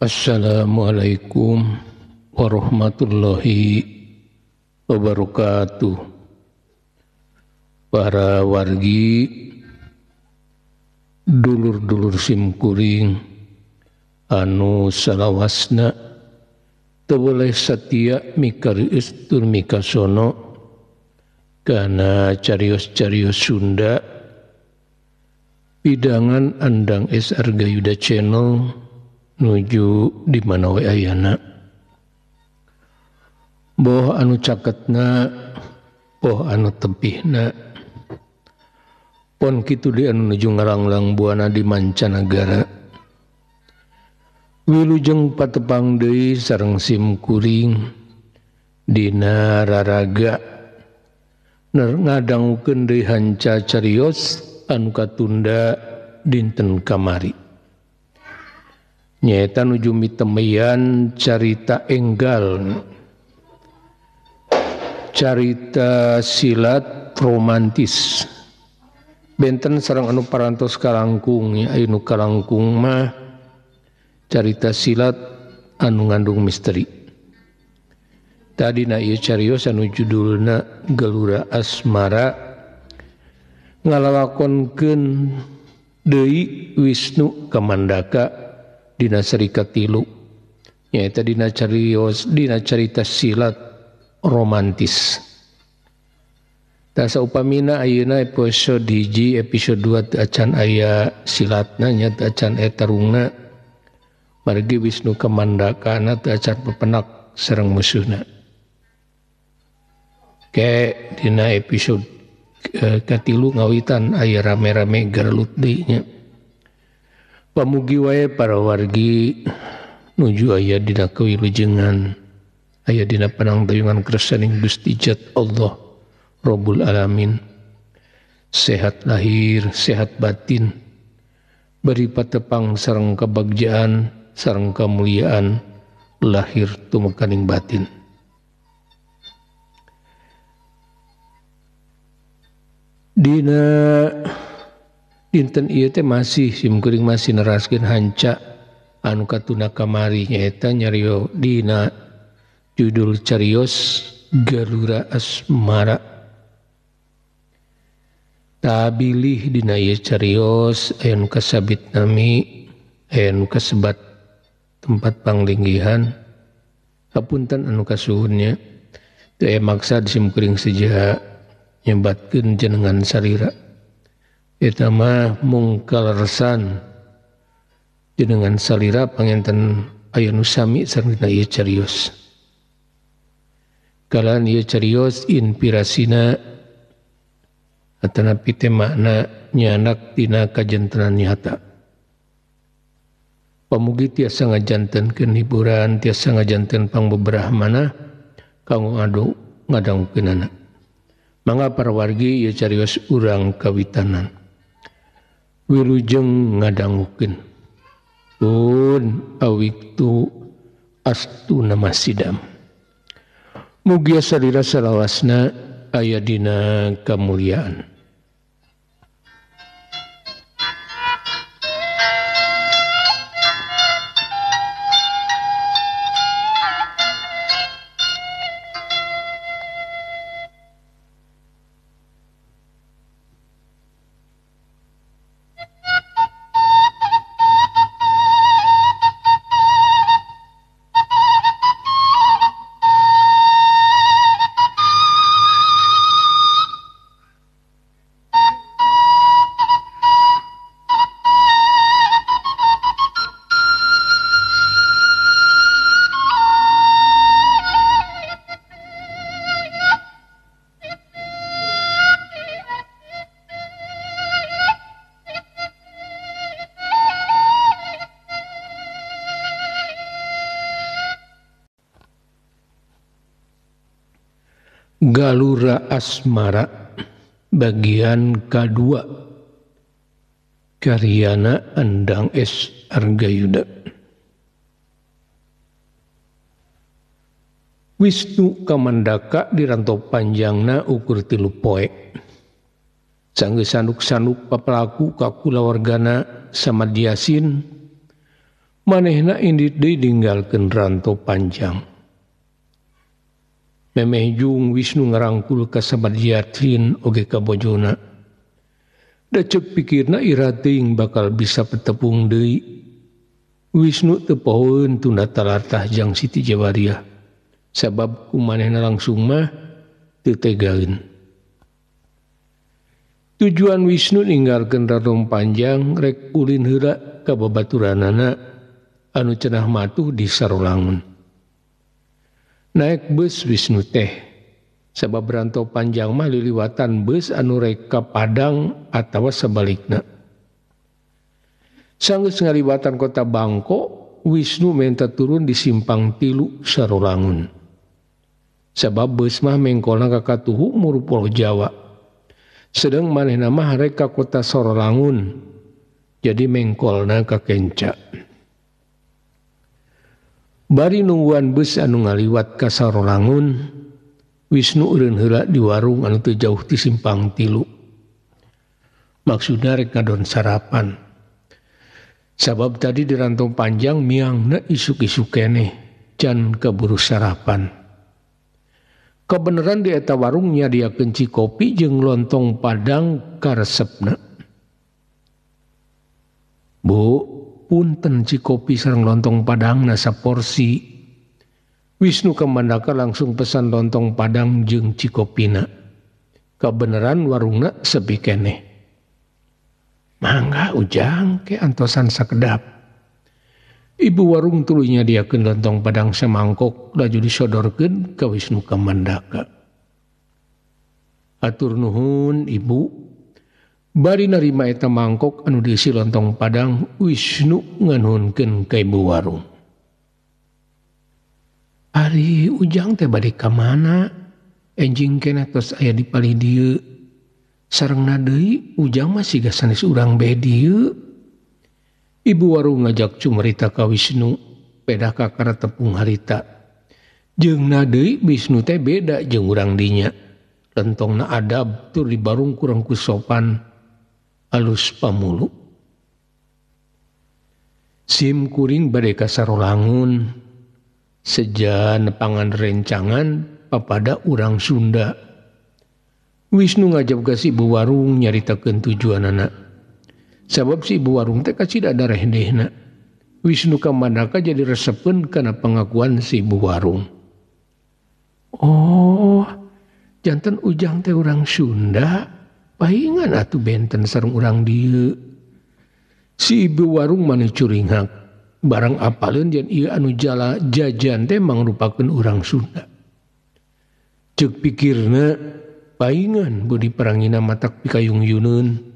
Assalamualaikum warahmatullahi wabarakatuh. Para wargi, dulur-dulur simkuring anu salawasna teu boleh satia mikarius tur mikasono kana carios-carios Sunda pidangan Andang S Arga Yuda Channel nuju di mana we ayana. Boh anu caketna, boh anu tepihna, pon kitu di anu nuju ngaranglang buana di mancanagara. Wilujeng patepang deui sareng sim kuring dina raraga ngadangukeun deui hanca carios anu katunda dinten kamari. Nyaeta nuju mitemeyan carita enggal, carita silat romantis. Benten sareng anu parantos kalangkung, ya, anu kalangkung mah carita silat anu ngandung misteri. Tadina ieu carios anu judulna Gelura Asmara ngalalakonkeun deui Wisnu Kamandaka dina seri katilu, nyaeta dina carios dina carita silat romantis. Tah saupamina ayeuna episode 1 episode 2 teu acan aya silatna nya, teu acan aya tarungna, margi Wisnu Kamandakana teu acan pepenak sareng musuhna. Ke dina episode katilu ngawitan aya rame-rame gerelut deui nya. Pamugi wae para wargi nuju aya dina kawilujengan, aya dina panangtayungan kersaning Gusti Jat Allah Rabbul Alamin. Sehat lahir, sehat batin, beri patepang sareng kebagjaan, sareng kemuliaan lahir tumekaning batin. Dina dinten ieu teh masih simkuring masih neraskeun hanca anu katuna kamari, nyaeta nyario dina judul carios Gelura Asmara. Tabilih dina ieu carios aya nu kasabit nami, aya nu kasebat tempat panglinggihan. Hapunten anu kasuhunnya teu aya maksa simkuring seja nyebatkeun jenengan sarira. Eta mah mungkaleresan jenengan salira panginten aya nu sami sareng dina ieu carios. Kalan ieu carios inspirasina atanapi teh makna nyanak dina kajantenan nyata. Pamugi tiasa ngajantenkeun hiburan, tiasa ngajanten pangbeberah manah kanggo ngadu ngadangukeunana. Mangga para wargi ieu carios urang kawitanan. Wilujeng ngadangukeun. Pun awiktu astu nama sidam. Mugia salira salawasna aya dina kamuliaan. Galura Asmara bagian kedua, karyana Andang S Arga Yuda. Wisnu Kamandaka di rantau panjangna ukur 3 poe. Sanggeus sanuk-sanuk papelaku ka kulawargana Samad Yasin Manehna indit deui ninggalkeun Rantau Panjang. Memeh jung Wisnu ngarangkul ka Samad Yatin oge ka bojona. Da ceuk pikirna ira teuing bakal bisa petepung deui. Wisnu teu pohoeun tunda talatah jang Siti Jawariah. Sabab ku manehna langsung mah teu tegaeun. Tujuan Wisnu ninggalkeun Rantau Panjang rek ulin heula ka babaturanana anu cenah matuh di Sarolangun. Naek bus Wisnu teh sabab Rantau Panjang mah liliwatan bus anu rek ka Padang atawa sabalikna. Sanggeus ngaliwatan kota Bangko, Wisnu menta turun di simpang 3 Sarolangun. Sabab bus mah mengkolna ka katuhu murupol Jawa. Sedang manehna mah rek ka kota Sarolangun, jadi mengkolna ka Kenca. Bari nungguan bus anu ngaliwat ka Sarolangun, Wisnu eureun heula di warung anu teu jauh ti simpang 3. Maksudna rek ngadon sarapan. Sabab tadi di Rantau Panjang miangna isuk-isuk keneh can kaburu sarapan. Kebeneran di eta warung nyadiakeun cikopi jeung lontong padang karesepna. Bu, punten cikopi sareng lontong padangna saporsi. Wisnu Kamandaka langsung pesan lontong padang jeung cikopina. Kebeneran warungna sepi keneh. Mangga Ujang ke antosan sakedap. Ibu warung tuluy nyadiakeun lontong padang samangkok laju disodorkeun ka Wisnu Kamandaka. Atur nuhun ibu. Bari narima eta mangkok anu diisi lontong padang, Wisnu nganuhunkeun ka ibu warung. Ari Ujang teh bade ka mana? Enjing keneh tos aya di palih dieu. Sarengna deui Ujang mah siga sanes urang bae dieu. Ibu warung ngajak cumarita ka Wisnu, pedah kakara tepung harita. Jeung deui Wisnu teh beda jeung urang dinya. Lentongna adab tur dibarung kurang ku sopan alus pamulu. Sim kuring bade ka Sarolangun. Seja nepangan rencangan papada urang Sunda. Wisnu ngajab ka si ibu warung nyaritakeun tujuanana. Sabab si ibu warung teh kacida darehdehna. Wisnu Kamandaka jadi resepeun kana pengakuan si ibu warung. Oh, janten Ujang teh urang Sunda, pahingan atuh benten sareng urang dieu. Si ibu warung mani curinghak, barang apaleun yen ieu anu jala jajan teh mangrupakeun urang Sunda. Ceuk pikirna, pahingan budi parangina matak pikayung-yuneun.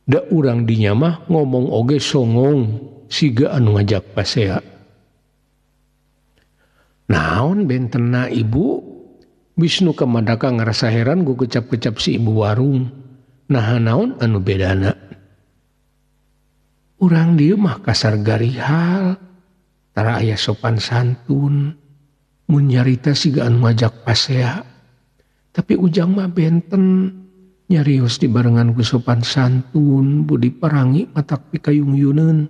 Da urang dinya mah ngomong oge songong siga anu ngajak pasea. Naon bentenna ibu? Wisnu Kamandaka ngarasa heran ku kecap-kecap si ibu warung. Naha naon anu bedana? Urang dieu mah kasar garihal, tara aya sopan santun, mun nyarita siga anu ngajak pasea. Tapi Ujang mah benten. Nyarios dibarengan ku sopan santun, budi parangi matak pikayung-yuneun.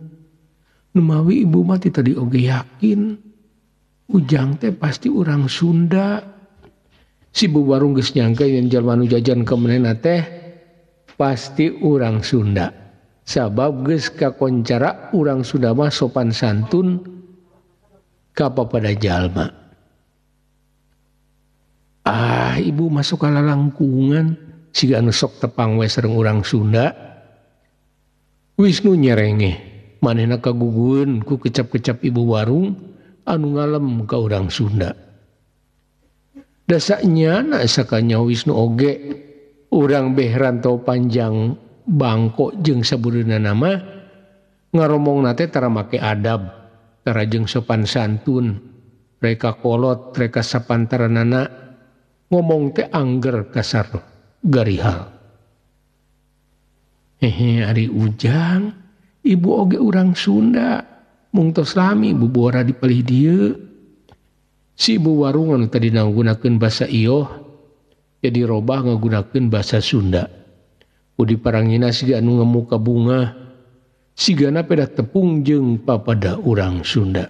Numawi ibu mah ti tadi oge yakin Ujang teh pasti urang Sunda. Si bu warung geus nyangka yen jalma nu jajan ka manehna teh pasti urang Sunda. Sabab geus kakoncara urang Sunda mah sopan santun ka papada jalma. Ah, ibu masuk ka lalangkungan siga anu sok tepang we sareng urang Sunda. Wisnu nyerengeh, manehna kagugueun ku kecap-kecap ibu warung anu ngalem ka urang Sunda. Dasaknya na sakanya Wisnu oge urang beh Rantau Panjang Bangko jeung sabudeuna nama ngaromongna teh tara make adab, tara jeung sopan santun, reka kolot, reka sapantaranana ngomong teh angger kasar garihal. Hehe, ari Ujang, ibu oge urang Sunda, mung tos lami bubora di palih dieu. Si ibu warung anu tadi ngagunakeun basa ioh, jadi robah ngagunakeun basa Sunda. Budi parangina siga anu ngemuka bunga, Sigana pedah tepung jeung papada urang Sunda.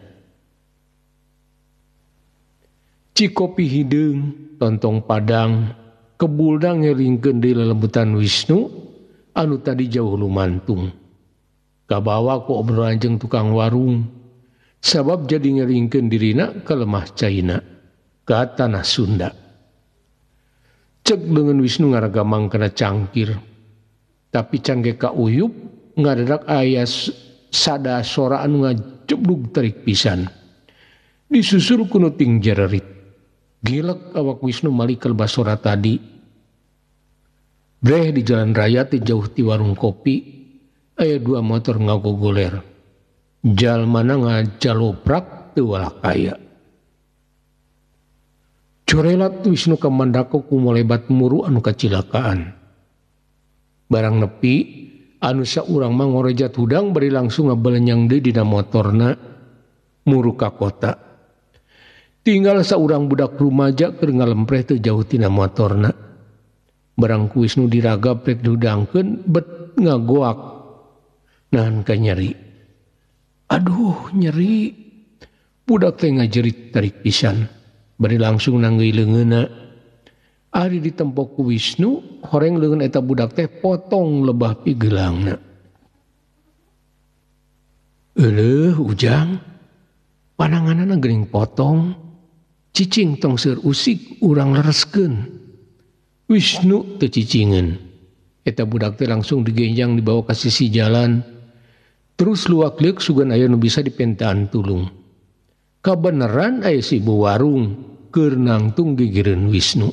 Cikopi hideung, tontong padang, kebulna ngelingkeun deui lelembutan Wisnu anu tadi jauh lumantung. Kabawa ku obrolan jeung tukang warung, sabab jadi ngelingkeun dirina ka lemah caina, ka tanah Sunda. Cek leungeun Wisnu ngaragamang kana cangkir, tapi can ge ka uyup ngadadak aya sada sora anu ngajeblug tarik pisan. Disusul ku nu ting jererit. Gilek awak Wisnu malik ka basora tadi. Breh di jalan raya teh jauh ti warung kopi, aya dua motor ngagogoler. Jalmana ngajaloprak teu walakaya. Corelat Wisnu kamandako ku molebat muru anu kacilakaan. Barang nepi anu saurang mah ngorejat hudang bari langsung ngabelenyang deui dina motorna muru ka kota. Tinggal saurang budak rumaja keur ngalempreh teu jauh tina motorna. Barang ku Wisnu diragap rek dihudangkeun bet ngagoak nahan ka nyeri. Aduh nyeri. Budak teh ngajerit tarik pisan bari langsung nanggeuy leungeunna. Ari ditempok ku Wisnu, horeng leungeun eta budak teh potong lebah pigelangna. Euleuh ujang, pananganana geuning potong, cicing tong seur usik urang lereskeun. Wisnu teu cicingeun. Eta budak teh langsung digenjang dibawa ka sisi jalan. Terus luak lieuk sugan aya nu bisa dipentaan tulung. Kabeneran aya si ibu warung keur nangtung gigireun Wisnu.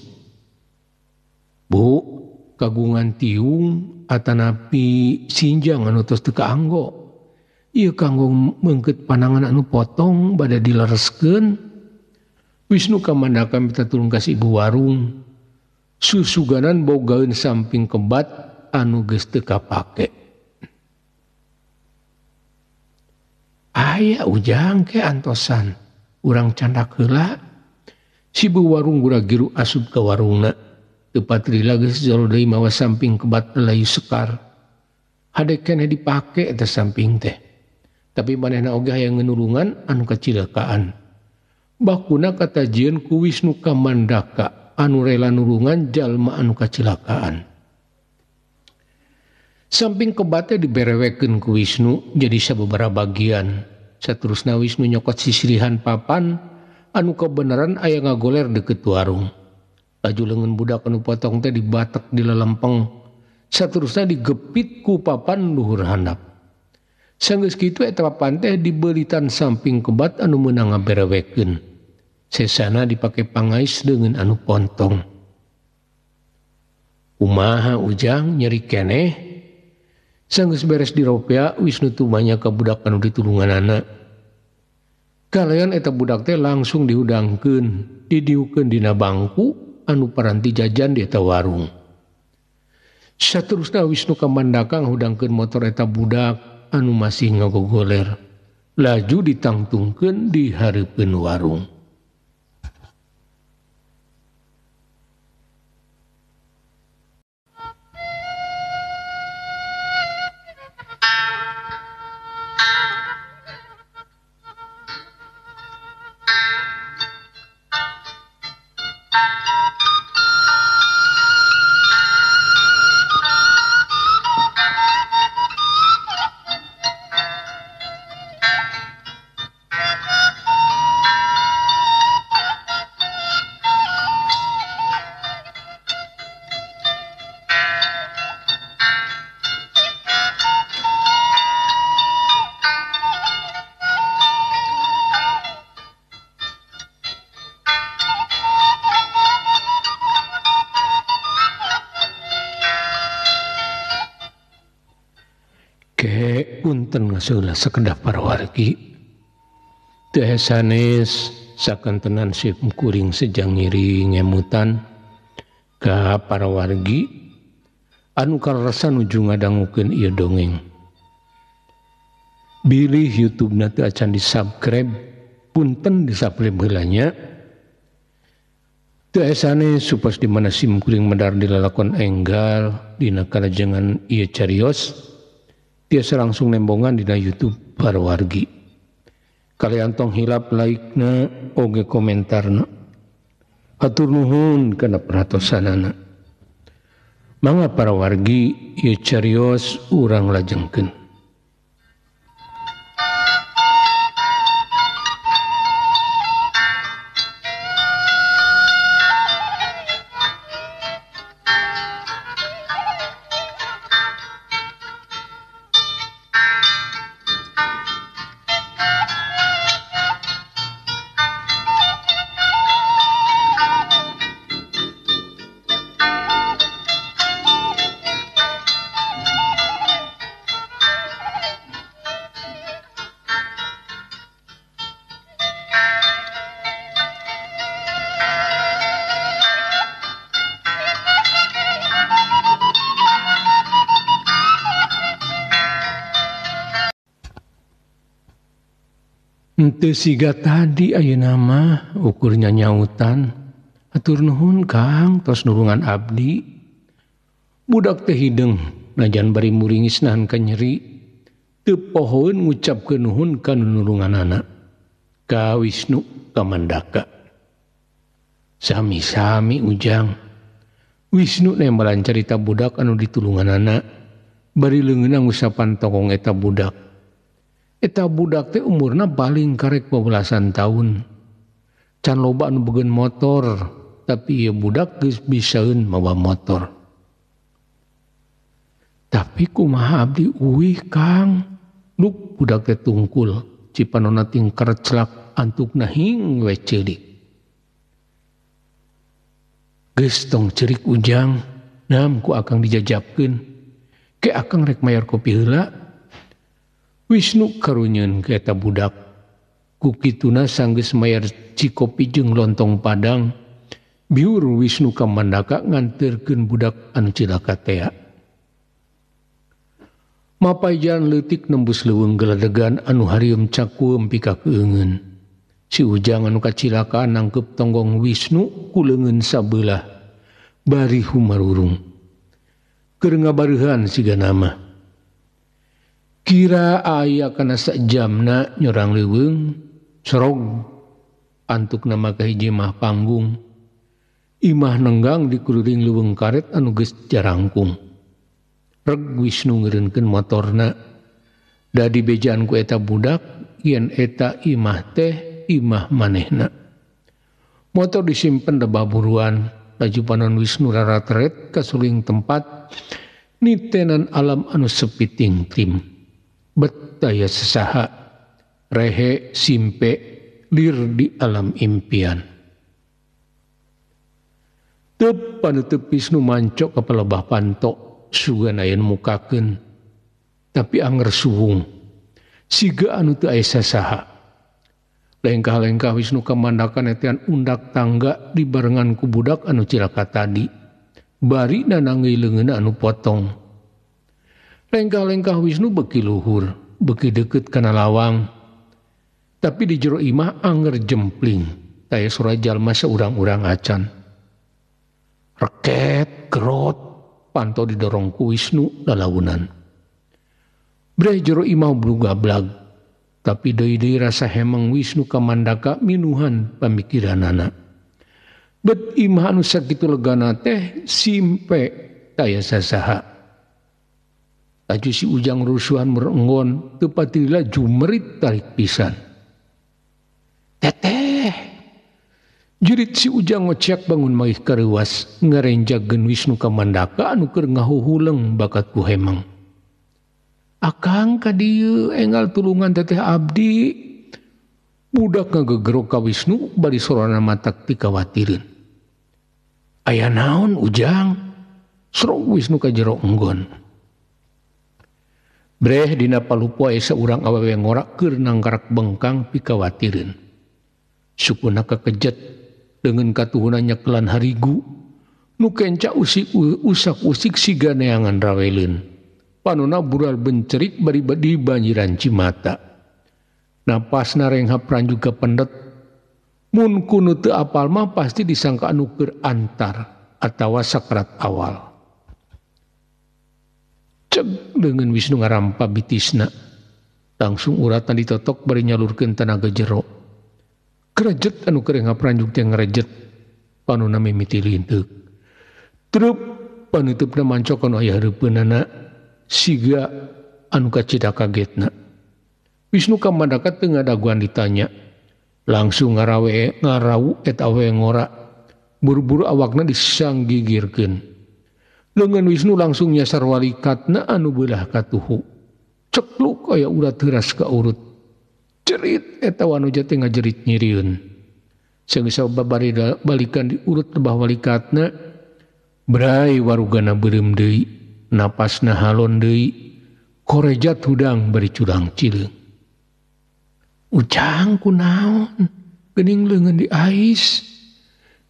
Bu, kagungan tiung atanapi sinjang anu tos teu kaanggo. Ieu kanggo meungkeut panangan anu potong bade dilereskeun. Wisnu kamandaka minta tulung ka si ibu warung. Susuganan bogaeun samping kebat anu geus teu kapake. Aya ujang ke antosan, urang candak heula. Si ibu warung gura-giru asup ka warungna. Teu patrila geus jero deui mawa samping kebat layu sekar. Hade keneh dipake eta samping teh. Tapi manehna oge hayang ngenulungan anu kacilakaan. Bakuna katajieun ku Wisnu Kamandaka anu rela nulungan jalma anu kacilakaan. Samping kebat teh diberewekeun ku Wisnu jadi sababaraha bagian. Saterusna Wisnu nyokot sisirihan papan anu kebenaran aya ngagoler deukeut warung. Laju leungeun budak anu potong teh dibatek di lelempeng. Saterusna digepit ku papan luhur handap. Sanggeus kitu eta papan teh dibeulitan samping kebat anu meunang ngaberewekeun. Sesana dipake pangais leungeun anu pontong. Kumaha ujang nyeri keneh? Sanggeus beres diropea Wisnu tumanya ka budak anu ditulunganana. Kalayan eta budak teh langsung dihudangkeun, didiukeun dina bangku anu paranti jajan di eta warung. Saterusna Wisnu kamandaka ngahudangkeun motor eta budak anu masih ngagogoler. Laju ditangtungkeun di hareupeun warung. Punten ngaseula sakedap parawargi. Teu sanes sakantenan sim kuring sejang ngiring ngemutan ka parawargi anu karasa nuju ngadangukeun ieu dongeng. Bilih YouTube-na teu acan di-subscribe, punten di-subscribe heula nya. Teu sanes supados di mana sim kuring medar dilalakon enggal dina kalajengan ieu carios. Tiasa langsung nembongan dina YouTube para wargi. Kalian tong hilap like-na oge komentarna. Hatur nuhun kana perhatosanana. Mangga para wargi ieu carios urang lajengkeun. Henteu siga tadi ayeuna mah ukur nyanyautan. Hatur nuhun Kang tos nulungan abdi. Budak teh hideung najan bari muringis nahan ka nyeri. Teu pohoeun ngucapkeun nuhun ka nu nulunganana. Ka Wisnu Kamandaka. Sami-sami Ujang. Wisnu nembalan carita budak anu ditulunganana. Bari leungeunna ngusapan tongkong eta budak. Eta budak teh umurna paling karek 12 tahun. Can loba anu begeun motor, tapi ieu budak geus bisaeun mawa motor. Tapi kumaha abdi uwih Kang? Luk budak teh tungkul, cipanona tingker celak antukna hing we ceurik. Geus tong ceurik Ujang, nam ku akang dijajabkeun. Ke akang rek mayar kopi heula. Wisnu karunyeun ka eta budak. Ku kituna sanggeus mayar cikopi jeung lontong padang. Biur Wisnu Kamandaka nganterkeun budak anu cilaka tea. Mapay jalan leutik nembus leuweung geledegan anu harieum cakueum pika keungeun. Si Ujang anu kacilakaan nangkep tonggong Wisnu ku leungeun sabelah bari humarurung. Keur ngabareuhan siga nama. Kira aya kana sajamna nyorang leuweung sorog antuk nama ka hiji mah panggung. Imah nenggang dikuliling leuweung karet anu geus jarangkung. Reg Wisnu ngeureunkeun motorna. Da dibejaan ku eta budak yen eta imah teh imah manehna. Motor disimpen da baburuan, laju panon Wisnu raratret ka suling tempat nitenan alam anu sepi tingtrim. Betaya sesaha rehe simpe lir di alam impian. Teu panutup Wisnu mancok ka palebah panto sugan aya nu mukakeun. Tapi anger suwung siga anu teu aya sasaha. Lengkah-lengkah Wisnu Kamandaka netean undak tangga dibarengan ku budak anu cilaka tadi. Bari nananggeui leungeunna anu potong. Lengkah-lengkah Wisnu beki luhur, beki deket kana lawang. Tapi di jero imah anger jempling, taya sora jalma saurang-urang acan. Reket, gerot, panto didorong ku Wisnu lalaunan. Breh jero imah blugablag, tapi deui-deui rasa hemeng Wisnu Kamandaka minuhan pamikiranana. Bet imah anu sakitu legana teh simpe taya sasaha. Laju si Ujang rusuhan merenggon, teu patilila jumerit tarik pisan. Teteh! Jerit si Ujang ngocek bangun magih kareuwas, ngarenjageun Wisnu Kamandaka anu keur ngahuhuleng bakat ku hemeng. Akang ka dieu enggal tulungan teteh abdi. Budak ngagegero ka Wisnu bari sorana matak tikawatireun. Aya naon Ujang? Serong Wisnu ka jero enggon. Breh dina palupo aya saurang awewe ngorak keur nangkarak bengkang pikawatireun. Sukuna kakejet deungeun katuhuna nyekelan harigu nu kenca usik usak-usik siga neangan raweleun. Panona bural bencerik bari di banjiran cimata. Napasna renghap ranjug kapendet. Mun kunu teu apal mah pasti disangka anu keur antar atawa sakrat awal. Ceg leungeun Wisnu ngarampa bitisna. Langsung uratna ditotok bari nyalurkeun tanaga jero. Krejet anu keur ngapranjuk teh ngrejet. Panonna mimiti linteuk. Trup panuteupna mancok anu aya hareupeunana siga anu kacida kagetna. Wisnu Kamandaka teu ngadaguan ditanya. Langsung ngarawe ngarau eta awewe ngora. Buru-buru awakna disanggigirkeun. Leungeun Wisnu langsung nyasar walikatna anu beulah katuhu. Cekluk aya urat heuras ka urut. Cerit eta wanuja teh ngajerit nyirieun. Sageus babari balikan diurut lebah walikatna, bray warugana beureum deui, napasna halon deui, korejat hudang bari curang cileung. Ujang kunaon geuning leungeun diais.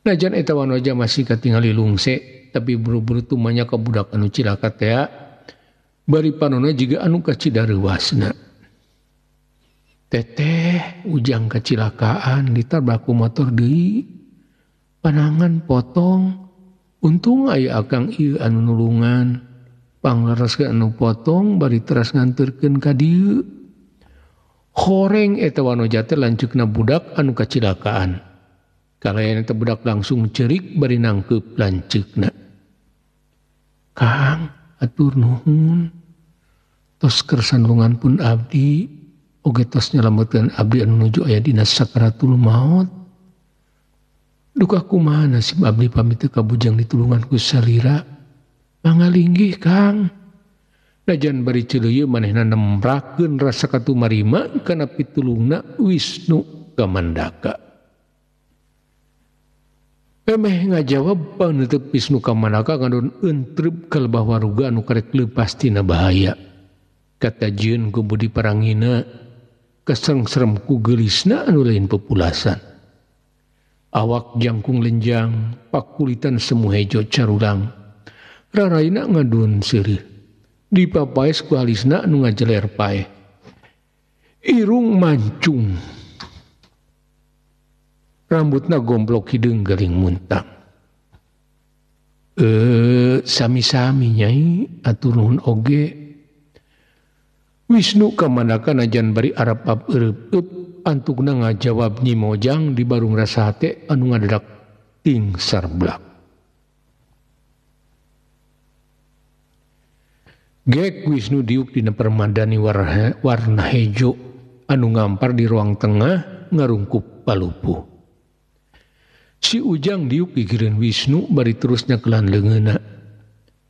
Najan eta wanoja masih katingali lungse, tapi buru-buru tumanya ka budak anu cilaka tea, bari panonna jiga anu kacida reuasna. Teteh Ujang kacilakaan ditabrak ku motor deui, panangan potong, untung aya akang ieu anu nulungan, panglereskeun anu potong bari teras nganterkeun ka dieu. Horeng eta wanoja teh lanceukna budak anu kacilakaan. Kalayan eta budak langsung cerik bari nangkeup lanceukna. Kang, atur nuhun. Tos kersandungan pun abdi, oge tos nyalametkeun abdi anu nuju aya dina sakaratul maut. Duka kumaha nasib abdi pamit teu kabujang ditulungan ku salira. Mangalinggih Kang. Najan bari ceuleuyeun manehna nembrakeun rasa katumarima kana pitulungna Wisnu Kamandaka. Emeh ngajawab panutup Wisnu Kamandaka ngadon entrep ka lebah waruga anu karek leupas tina bahaya. Katajieun ku budi parangina keserem-serem ku geulisna anu lain pepulasan. Awak jangkung lenjang, pakulitan semu hejo carulang. Raraina ngadon seureuh. Dipapaes ku alisna anu ngajeler paeh. Irung mancung. Rambutna gomblok hideung geuling muntang. Sami-sami nyai atur nuhun oge. Wisnu Kamandaka najan bari arap-ap eureup-eup antukna ngajawab Nyi Mojang di barung rasa hate anu ngadadak ting sarblak. Gek Wisnu diuk dina permadani warna hejo anu ngampar di ruang tengah ngarungkup palupuh. Si Ujang diuk gigireun Wisnu bari terus nyekelan leungeunna.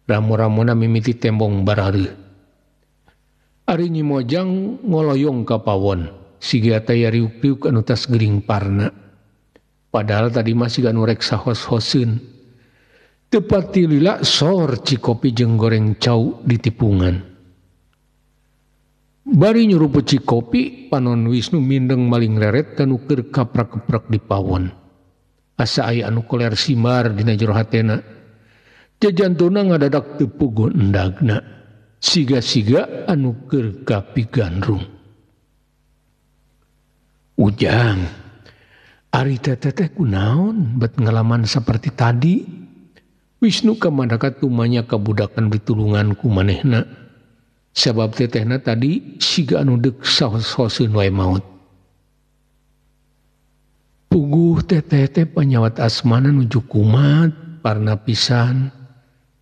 Ramo-ramona mimiti tembong barareuh. Ari Nyi Mojang ngoloyong ka pawon, siga taya riuk-riuk anu tas gering parna. Padahal tadi mah siga anu rek sahos-hoseun. Teu pati lila sor cikopi jeung goreng cau di tipungan. Bari nyuruput cikopi, panon Wisnu mindeng maling reret kanu keur kaprak-keprak di pawon. Asa aya anu koler simar dina jero hatena. Jajantuna ngadadak teu puguh endagna. Siga-siga anu keur kapigandrung. Ujang, ari teteh teh kunaon bet ngalaman saperti tadi? Wisnu Kamandaka tumanya kabudakan ditulungan ku manehna. Sabab tetehna tadi siga anu deuk sahos-hoseun wae maut. Puguh teteh teh panyawat asmana nuju kumat parna pisan.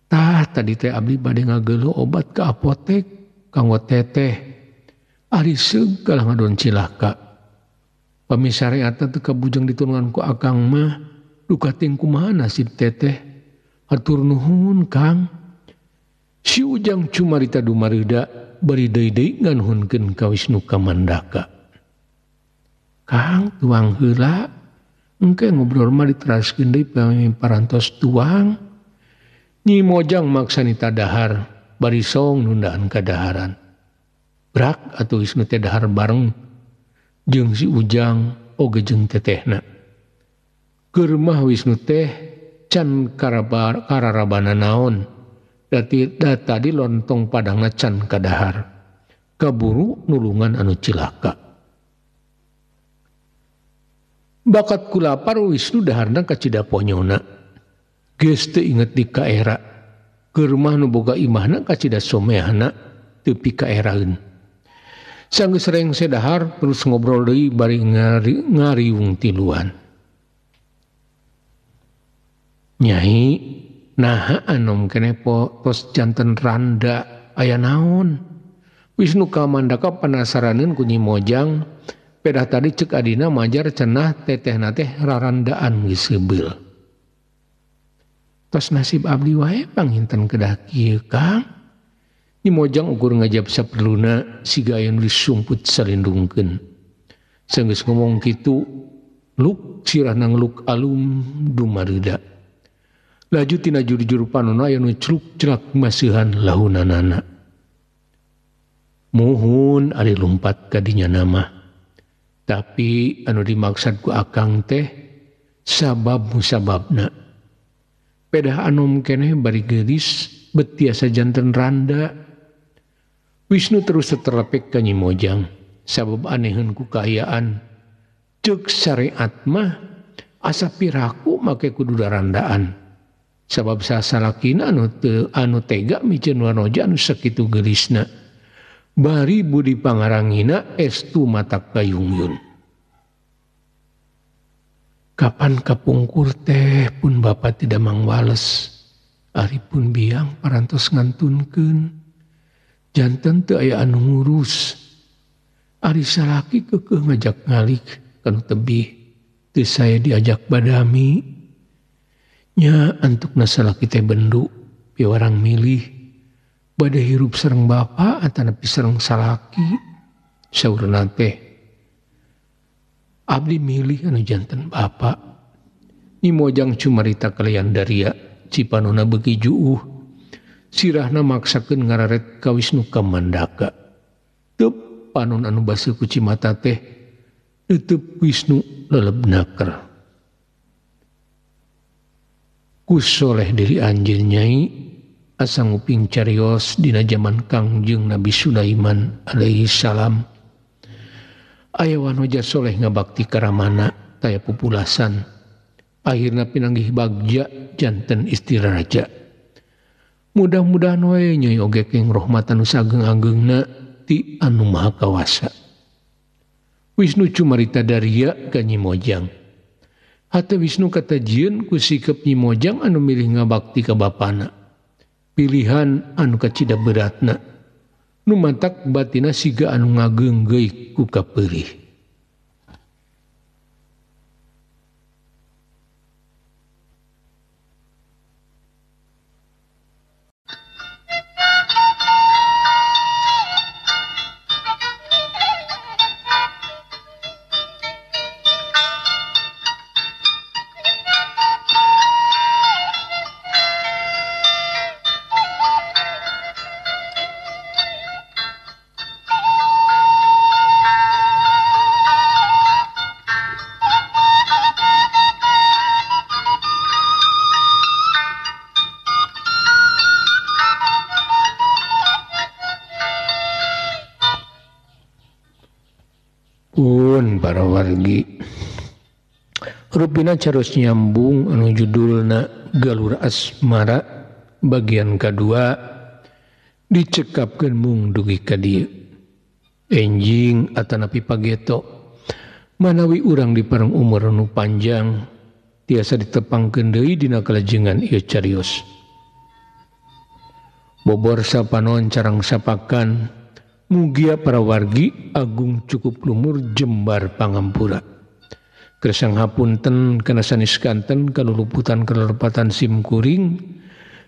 Tah tadi teh abdi bade ngageuleuh obat ka apotek kanggo teteh. Ari seug kalah ngadon cilaka. Pami syariatna teu kabujeng ditulungan ku akang mah duka ting kumaha nasib teteh. Hatur nuhun Kang. Si Ujang cumarita dumareuda bari deui-deui nganuhunkeun ka Wisnu Kamandaka. Kang tuang heula engke ngobrol mah diteraskeun deui pami parantos tuang. Nyi Mojang maksanita dahar bari song nundaan kadaharan. Brak atuh Wisnu teh dahar bareng jeung si Ujang oge jeung tetehna. Keur mah Wisnu teh can kararabana naon. Tadi lontong padangna can kadahar. Kaburu nulungan anu cilaka. Bakat kulapar Wisnu daharna kacida ponyona. Geus teu inget di kaera. Keur mah nu boga imahna kacida someahna teu pikaeraeun. Sanggeus rengse dahar terus ngobrol deui bari ngariung tiluan. Nyai naha anom keneh po tos janten randa aya naon? Wisnu Kamandaka panasaraneun ku Nyi Mojang pedah tadi cek adina majar cenah tetehna teh rarandaan geus seubeul. Tos nasib abdi wae panginten kedah kieu Kang. Nyi Mojang ukur ngajab saperluna siga aya nu disumput salindungkeun. Sanggeus ngomong kitu luk sirahna ngeluk alum dumareuda. Laju tina juru-juru panonna aya nu celuk-celak maseuhan lahunanana. Muhun ari lumpat ka dinya nama. Tapi anu dimaksad ku akang teh sabab musababna. Pedah anom keneh bari geulis bet tiasa janten randa. Wisnu terus teterlepek ka Nyi Mojang sabab aneheun ku kaayaan. Ceuk syariat mah asa piraku make kudu darandaan. Sabab sasalakina anu tega miceun wanoja anu sakitu geulisna. Bari budi pangarangina estu matak kayungyun. Kapan kapungkur teh pun bapa tidak mangwales. Ari pun biang parantos ngantunkeun. Janten teu aya anu ngurus. Ari salaki keukeuh ngajak ngalik kanu tebih. Teu saya diajak badami. Nya antukna salaki teh bendu piwarang milih. Bade hirup sareng bapa atanapi sareng salaki. Saurna teh abdi milih anu janten bapa. Nyi Mojang cumarita kalian daria cipanona beuki juuh. Sirahna maksakeun ngararet ka Wisnu Kamandaka. Teup panon anu baseuh ku cimata teh neuteub Wisnu leleb naker. Ku soleh diri anjeun nyai asa nguping carios dina jaman Kangjeng Nabi Sulaiman alaihi salam. Aya wanoja soleh ngabakti karamana taya pupulasan. Akhirna pinanggih bagja janten istri raja. Mudah-mudahan wae nyai oge keng rahmatan nu sageung-ageungna ti anu Maha Kawasa. Wisnu cumarita daria ka Nyi Mojang. Hate Wisnu katajieun ku sikep Nyi Mojang anu milih ngabakti ka bapana. Pilihan anu kacida beratna. Nu matak batina siga anu ngageunggeui ku kapeurih. Pun para wargi rupina carus nyambung anu judulna Galur Asmara bagian kadua dicekapkeun mung dugi ka dieu. Enjing atanapi pageto manawi urang di pareng umur nu panjang tiasa ditepangkeun deui dina kalajengan ieu carios. Bobor sapanon carang sapakan mugia para wargi agung cukup lumur jembar pangampura. Kresang hapunten kana sanes kanten kaluluputan kalelepatan sim kuring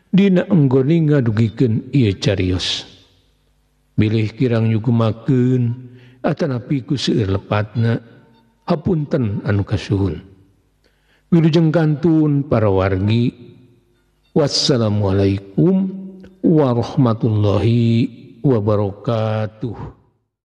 dina enggoni ngadugikeun ieu carios. Bilih kirang nyugumakeun atanapi ku seueur lepatna hapunten anu kasuhun. Wilujeng kantun para wargi. Wassalamualaikum warahmatullahi wabarakatuh.